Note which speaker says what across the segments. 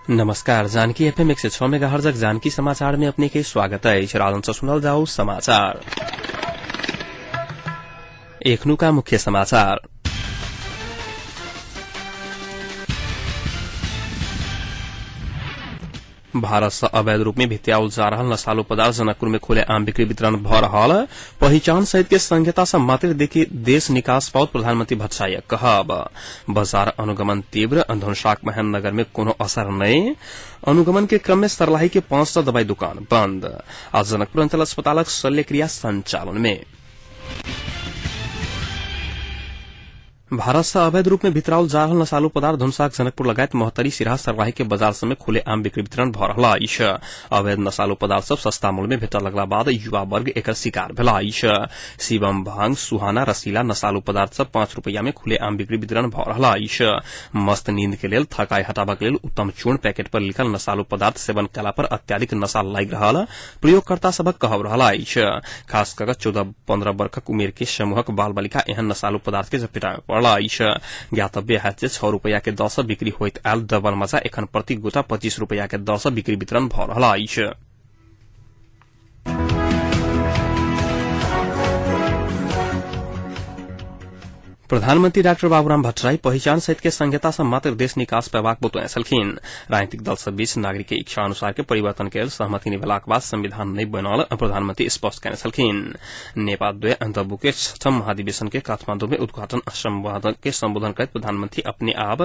Speaker 1: नमस्कार, जानकी एफएम 106 मेगाहर्जक जानकी समाचार में अपने के स्वागत अछि। राजन से सुनल जाऊ समाचार। एखनुका मुख्य समाचार। भारत सँ अवैध रूप में भित्याओल जा रहल नशालु पदार्थ जनकपुर में खुले आम बिक्री वितरण भ रहल पहिचान सहित के संहिता सँ मात्र देखि देश निकास पाओत प्रधानमंत्री भट्टराईक कहब। बाजार अनुगमन तीव्र, धनुषाक महेन्द्रनगर में कोनो असर नहि। अनुगमन के क्रम में सरलाही के 5टा दवाई दुकान बंद। आ जनकपुर अंचल अस्पतालक शल्यक्रिया संचालन में। भारत सँ अवैध रूप में भितराओल जा रहल नशालु पदार्थ धनुषाक जनकपुर लगायत महोत्तरी, सिरहा, सर्लाही के बाजार सब में खुले आम बिक्री वितरण भ रहल अछि। अवैध नशालु पदार्थ सब सस्ता मूल्य में भेटय लगला बाद युवा वर्ग एकर शिकार भेला अछि। शिवम भांग, सुहाना, रसीला नशालु पदार्थ सब 5 रुपैया में खुले आम बिक्री वितरण भ रहल अछि। मस्त नींद के लेल, थकाई हटाबक लेल उत्तम चूर्ण पैकेट पर लिखल नशालु पदार्थ सेवन कयला पर अत्याधिक नशा लागि रहल प्रयोगकर्ता सभक कहब रहल अछि। खास कऽ 14-15 बरखक उमेर के समूहक बाल बालिका एहन नशालु पदार्थ के चपेटा में पड़ल अछि। ज्ञातव्य हैत जे 6 रुपैया के दर सँ बिक्री होइत आयल डबल मजा एखन प्रति गोटा 25 रुपैया के दर सँ बिक्री वितरण भऽ रहल अछि। प्रधानमंत्री डाक्टर बाबूराम भट्टराई पहिचान सहित के संहिता सँ मात्र देश निकास पेबाक बतौने छलखिन। राजनीतिक दल सब बीच नागरिक के इच्छा अनुसार के परिवर्तन के लेल सहमति नहि भेलाक बाद संविधान नहि बनल प्रधानमंत्री स्पष्ट कयने छलखिन। नेपाल द्वय अन्तर्बु के छठम महाधिवेशन के काठमांडू में उद्घाटन के संबोधन करैत प्रधानमंत्री अपने आप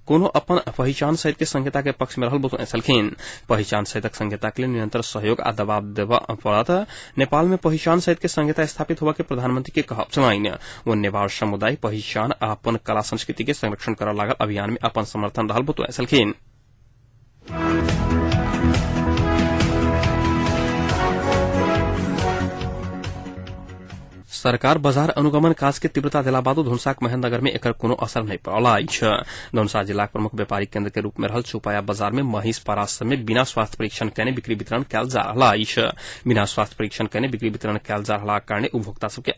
Speaker 1: कोनो अपन पहिचान सहित के संहिता के पक्ष में रहल बतौने छलखिन। पहिचान सहितक संहिता के लेल निरंतर सहयोग आ दबाव देबऽ पड़त। नेपाल में पहिचान सहित के संहिता स्थापित होबऽ के प्रधानमंत्री के कहब छलनि। ओ नेवार समुदाय पहिचान आ अपन कला संस्कृति के संरक्षण करऽ लागल अभियान में अपन समर्थन रहल बतौने छलखिन। सरकार बाजार अनुगमन काज के तीव्रता देला बादो धनुषाक महेन्द्रनगर में एकर कोनो असर नहि पड़ल अछि। धनुषा जिलाक प्रमुख व्यापारिक केन्द्र के रूप में रहल चौपाया बाजार में महींस पारा सब में बिना स्वास्थ्य परीक्षण कयने बिक्री वितरण कयल जा रहल अछि। बिना स्वास्थ्य परीक्षण कयने बिक्री वितरण कयल जा रहलाक कारणे उपभोक्ता सबके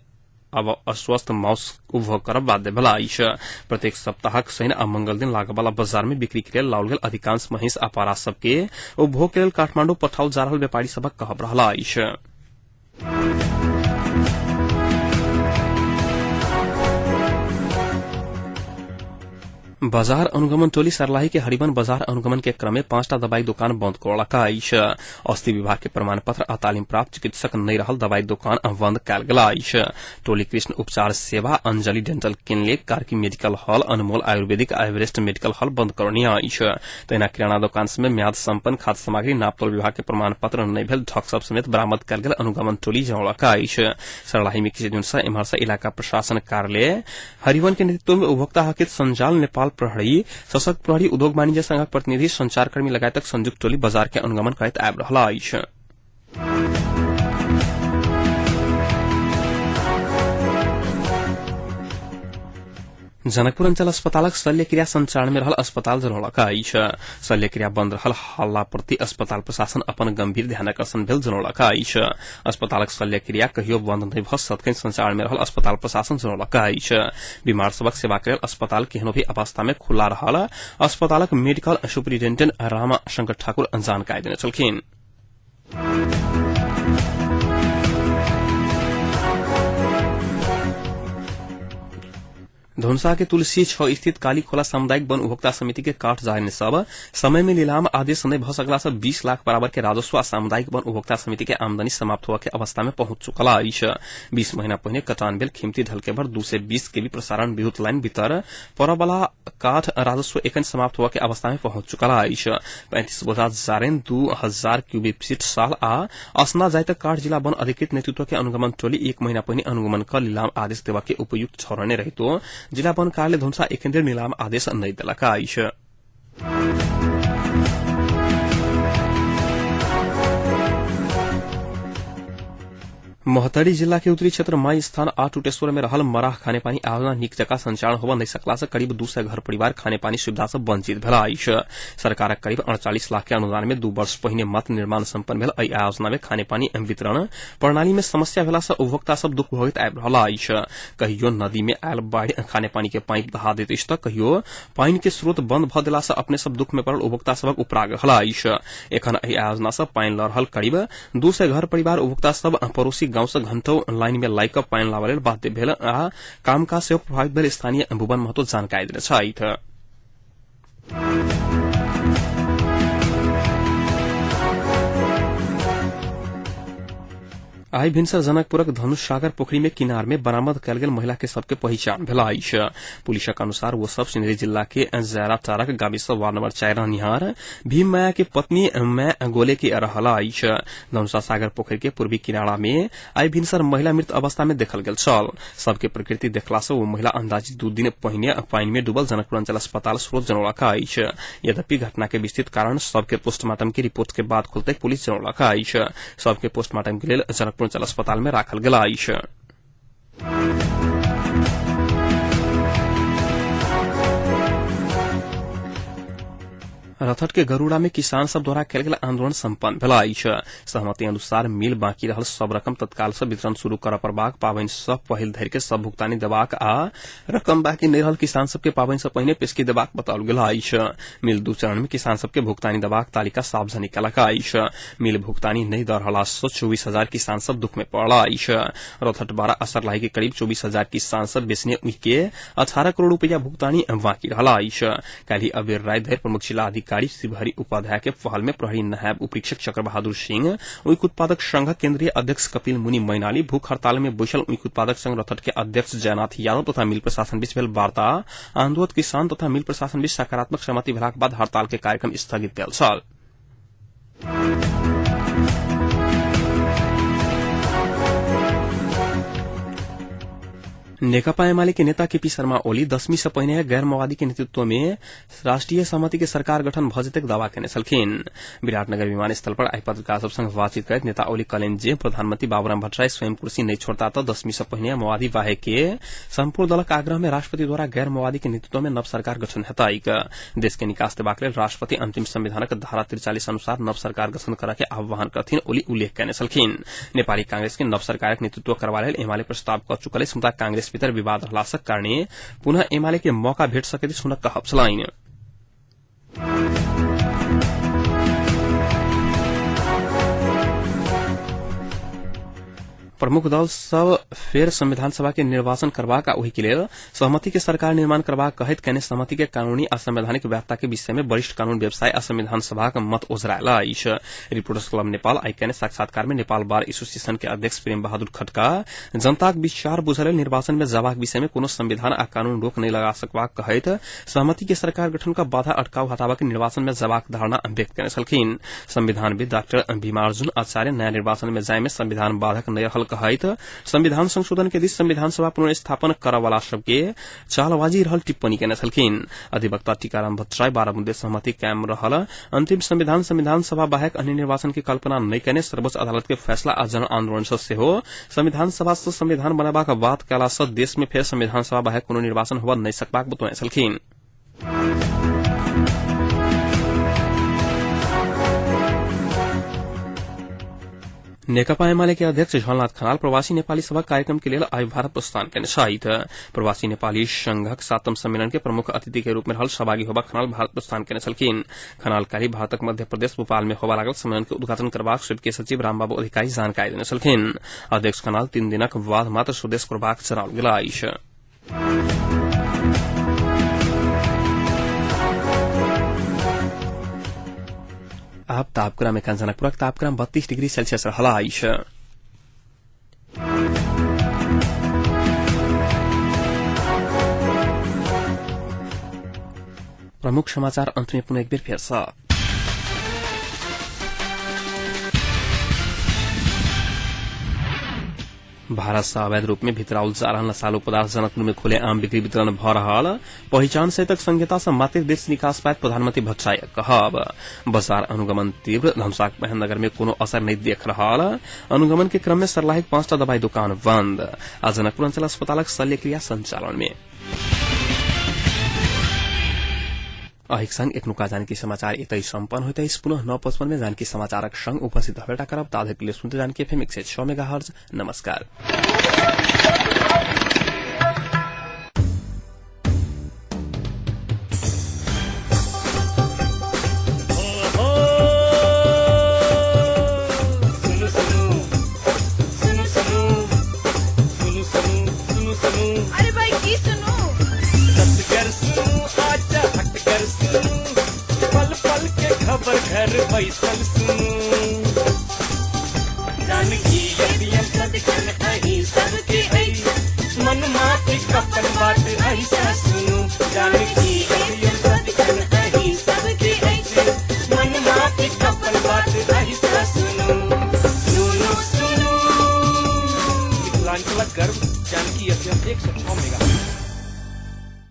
Speaker 1: आब अस्वस्थ माउस उपभोग करब बाध्य भेला अछि। प्रत्येक सप्ताहक शनि आ मंगल दिन लागयवला बाजार में बिक्री के लेल लाओल गेल अधिकांश महींस आ पारा सबके उपभोग के लेल काठमांडू पठाओल जा रहल व्यापारी सभक कहब रहल अछि। बाजार अनुगमन टोली सरलाही के हरिवन बाजार अनुगमन के क्रम में 5टा दवाई दुकान बंद करलक अछि। औषधि विभाग के प्रमाण पत्र आ तालीम प्राप्त चिकित्सक नहि रहल दवाई दुकान बंद कयल गेल अछि। टोली कृष्ण उपचार सेवा, Anjali dental clinic, Karki medical hall, Anmol Ayurvedic, Everest medical hall बंद करौने अछि। तहिना किराना दोकान सब में म्याद संपन्न खाद्य सामग्री, नापतोल विभाग के प्रमाण पत्र नहि भेल ढक सब समेत बरामद कयल गेल अनुगमन टोली जनौलक अछि। सरलाही में किछु दिन सँ एम्हर सँ इलाका प्रशासन कार्यालय हरिवन के नेतृत्व में उपभोक्ता हकित संजाल, नेपाल प्रहरी, सशक्त प्रहरी, उद्योग वाणिज्य संघक प्रतिनिधि, संचारकर्मी लगायतक संयुक्त टोली बाजार के अनुगमन करैत आबि रहल अछि। जनकपुर अंचल अस्पतालक शल्यक्रिया संचालन में रहल अस्पताल जनौलक अछि। शल्यक्रिया बंद रहल हल्ला प्रति अस्पताल प्रशासन अपन गंभीर ध्यानाकर्षण भेल जनौलक अछि। अस्पतालक शल्यक्रिया कहियो बंद नहि भऽ सतखन संचालन में रहल अस्पताल प्रशासन जनौलक अछि। बीमार सभक सेवा के लेल अस्पताल केहनो भी अवस्था में खुला रहल अस्पतालक मेडिकल सुपरिटेंडेंट रामा शंकर ठाकुर जानकारी देने छलखिन। धनुषा के तुलसी 6 स्थित काली खोला सामुदायिक वन उपभोक्ता समिति के काठ जारनि सब समय में नीलाम आदेश नहि भऽ सकला सँ 20 लाख बराबर के राजस्व आ सामुदायिक वन उपभोक्ता समिति के आमदनी समाप्त होबय के अवस्था में पहुंच चुकल अछि। 20 महीना पहिने कटान भेल खिमती ढलकेबर 220 केवी प्रसारण विद्युत लाइन भीतर पड़यवला काठ राजस्व एखन समाप्त होबय के अवस्था में पहुंच चुकल अछि। 35 बोझा जारनि 2000 क्यूबिक फीट साल आ असना जाइत काठ जिला वन अधिकृत नेतृत्व के अनुगमन टोली एक महीना पहिने अनुगमन क नीलाम आदेश देबय के उपयुक्त ठहरने रहितो जिला वन कार्यालय धनुषा एखन धरि नीलाम आदेश नहि देलक अछि। महोत्तरी जिला के उत्तरी क्षेत्र माई स्थान आ टुटेश्वर में रहल मराह खानेपानी आयोजना नीक जकाँ संचालन होबय नहि सकला से करीब 200 घर परिवार खानेपानी सुविधा से वंचित भेल अछि। सरकारक करीब 48 लाख के अनुदान में 2 वर्ष पहिने मात्र निर्माण सम्पन्न भेल एहि आयोजना में खानेपानी वितरण प्रणाली में समस्या भेला से उपभोक्ता सब दुख भोगैत आबि रहल अछि। कहियो नदी में आयल बाढ़ि खानेपानी के पाइप दहा दैत अछि तऽ कहियो पानि के स्रोत बंद भऽ देला से अपने सब दुख में पड़ल उपभोक्ता सबक उपराग रहल अछि। एखन एहि आयोजना से पानि लऽ रहल करीब 200 घर परिवार उपभोक्ता सब पड़ोसी गांव से घंटों लाइन में लागि कऽ पानि लाबय लेल बाध्य भेल आ कामकाज सेहो प्रभावित भेल स्थानीय भुवन महतो जानकारी देने छथि। आइ भिनसर जनकपुरक धनुषसागर पोखरी में किनार में बरामद कयल गेल महिला के सबके पहिचान भेल अछि। पुलिसक अनुसार वो सब सिंदरी जिला के जैरा टारक गाविस वार्ड नंबर 4 रहनिहार भीम माया के पत्नी मैं गोले के रहल अछि। धनुषा सागर पोखरि के पूर्वी किनारा में आइ भिनसर महिला मृत अवस्था में देखल गेल छल। सबके प्रकृति देखला से ओ महिला अंदाजी 2 दिन पहिने पानि में डूबल जनकपुर अंचल अस्पताल स्रोत जनौलक अछि। यद्यपि घटना के विस्तृत कारण सबके पोस्टमार्टम के रिपोर्ट के बाद खुलते पुलिस जनौलक अछि। सबके पोस्टमार्टम के लेल जनकपुर अंचल अस्पताल में राखल गेल अछि। रथट के गरुड़ा में किसान सब द्वारा कयल गेल आंदोलन सम्पन्न भेल अछि। सहमति अनुसार मिल बाकी रहल सब रकम तत्काल से वितरण शुरू करऽ पड़बाक, पाबनि सँ पहिल धरि के सब भुगतानी देबाक आ रकम बाकी नहि रहल किसान सबके पाबनि सँ पहिने पेशकी देबाक बताओल गेल अछि। मिल 2 चरण में किसान सबके भुगतानी देबाक तालिका सार्वजनिक कयलक अछि। मिल भुगतानी नहि दऽ रहला सँ 24,000 किसान सब दुख में पड़ल अछि। रौतहट 12 आ सर्लाही के करीब 24,000 किसान सब बेचने ऊख के 18 करोड़ रुपया भुगतानी बाकी रहल अछि। काल्हि अबेर राति धरि प्रमुख जिला अधिकारी शिवहरि उपाध्याय के पहल में प्रहरी नायब उपरीक्षक चक्र बहादुर सिंह, ऊख उत्पादक संघक केंद्रीय अध्यक्ष कपिल मुनि मैनाली, भूख हड़ताल में बैसल ऊख उत्पादक संघ रौतहट के अध्यक्ष जयनाथ यादव तथा मिल प्रशासन बीच भेल वार्ता आंदोलित किसान तथा मिल प्रशासन बीच सकारात्मक सहमति भेलाक बाद हड़ताल के कार्यक्रम स्थगित भेल छल। नेकपा एमाले के नेता केपी शर्मा ओली 10वीं से पहिने गैर माओवादी के नेतृत्व में राष्ट्रीय सहमति के सरकार गठन भऽ जेतैक दावा केने छलखिन। विराटनगर विमानस्थल पर आइ पत्रकार सब संग बातचीत करैत नेता ओली कहलनि जे प्रधानमंत्री बाबूराम भट्टराई स्वयं कुर्सी नहि छोड़ता तऽ 10वीं से पहिने माओवादी बाहेक के सम्पूर्ण दलक आग्रह में राष्ट्रपति द्वारा गैर माओवादी के नेतृत्व में नव सरकार गठन हेतैक। देश के निकास देबाक लेल राष्ट्रपति अंतिम संविधानक धारा 43 अनुसार नव सरकार गठन करऽ के आह्वान करथिन ओली उल्लेख केने छलखिन। नेपाली कांग्रेस के नव सरकारक नेतृत्व करबा लेल एमाले प्रस्ताव कऽ चुकल अछि, मुदा कांग्रेस भीतर विवाद रहला सँ कारणे पुनः एमाले के मौका भेट सकैत अछि हुनक कहब छलनि। प्रमुख दल सब फेर संविधान सभा के निर्वाचन करबाक आ ओहि के लेल सहमति के सरकार निर्माण करबाक कहैत कयने सहमति के कानूनी आ संवैधानिक वैधता के विषय में वरिष्ठ कानून व्यवसायी आ संविधान सभाक मत ओझरायल अछि। रिपोर्टर्स क्लब नेपाल आइ कयने साक्षात्कार में नेपाल बार एसोसिएशन के अध्यक्ष प्रेम बहादुर खड्का जनताक विचार बुझल लेल निर्वाचन में जबाक विषय में कोनो संविधान आ कानून रोक नहि लगा सकबाक कहैत सहमति के सरकार गठन क बाधा अटकाव हटाबऽ के निर्वाचन में जबाक धारणा व्यक्त कयने छलखिन। संविधानविद डाक्टर भीमार्जुन आचार्य नया निर्वाचन में जाय में संविधान बाधक नहि रहल कहैत संविधान संशोधन के दिस संविधान सभा पुनर्स्थापन करऽ वाला सबके चालबाजी रहल टिप्पणी केने छलखिन। अधिवक्ता टीकाराम भट्टराई 12 बुंदे सहमति कायम रहल अंतिम संविधान संविधान सभा बाहेक अन्य निर्वाचन के कल्पना नहि केने सर्वोच्च अदालत के फैसला आ जन आंदोलन सँ सेहो संविधान सभा सँ संविधान बनेबाक बात कयला सँ देश में फेर संविधान सभा बाहेक कोनो निर्वाचन होबऽ नहि सकबाक बतौने छलखिन। नेकपा एमाले के अध्यक्ष झलनाथ खनाल प्रवासी नेपाली सभा कार्यक्रम के लेल आइ भारत प्रस्थान केने छथि। प्रवासी नेपाली संघक 7म सम्मेलन के प्रमुख अतिथि के रूप में रहल सहभागी होबा खनाल भारत प्रस्थान केने छलखिन। खनाल काल्हि भारतक मध्य प्रदेश भोपाल में होबा लागल सम्मेलन के उद्घाटन करबाक स्वीप के सचिव रामबाबू अधिकारी जानकारी देने छलखिन। अध्यक्ष खनाल 3 दिनक बाद मात्र स्वदेश करबाक जनाओल गेल अछि। आब तापक्रम एखन जनकपुरक तापक्रम 32 डिग्री सेल्सियस रहल अछि। प्रमुख समाचार अंत में पुनः एक बेर फेर सँ। भारत सँ अवैध रूप में भितराउल जा रहल नशालु पदार्थ जनकपुर में खुले आम बिक्री वितरण भ रहल। पहिचान सहितक संहिता सँ मातृ देश निकास पायत प्रधानमंत्री भट्टराई कहब। बाजार अनुगमन तीव्र, धनुषाक महेन्द्रनगर में कोनो असर नहि देख रहल। अनुगमन के क्रम में सर्लाहीक 5टा दवाई दुकान बंद आ जनकपुर अंचल अस्पतालक शल्यक्रिया संचालन में। अहिक संग एखनुका जानकी समाचार एतै सम्पन्न होइत अछि। पुनः 9:55 में जानकी समाचारक संग उपस्थित हबेटा करब। ताधरिक लिए सुनते जानकी एफएम 106 मेगाहर्ज। नमस्कार।
Speaker 2: सुनु सुनु सुनु सुनु सुनु सुनु सुनु सुनु।
Speaker 3: अरे भाई की सुनू?
Speaker 2: कर सुनू, आजा हट कर सुनू, पल पल के खबर घर बैसल सुनू। जानकी एफएम सदिखन अहीं सबके अछि, मन माफिक अपन बात ऐसा सुनू। जानकी एफएम सदिखन अहीं सबके अछि, मन माफिक अपन बात ऐसा सुनू। सुनू सुनू,
Speaker 4: मिथिलांचलक गर्व जानकी एफएम 106 मेगा।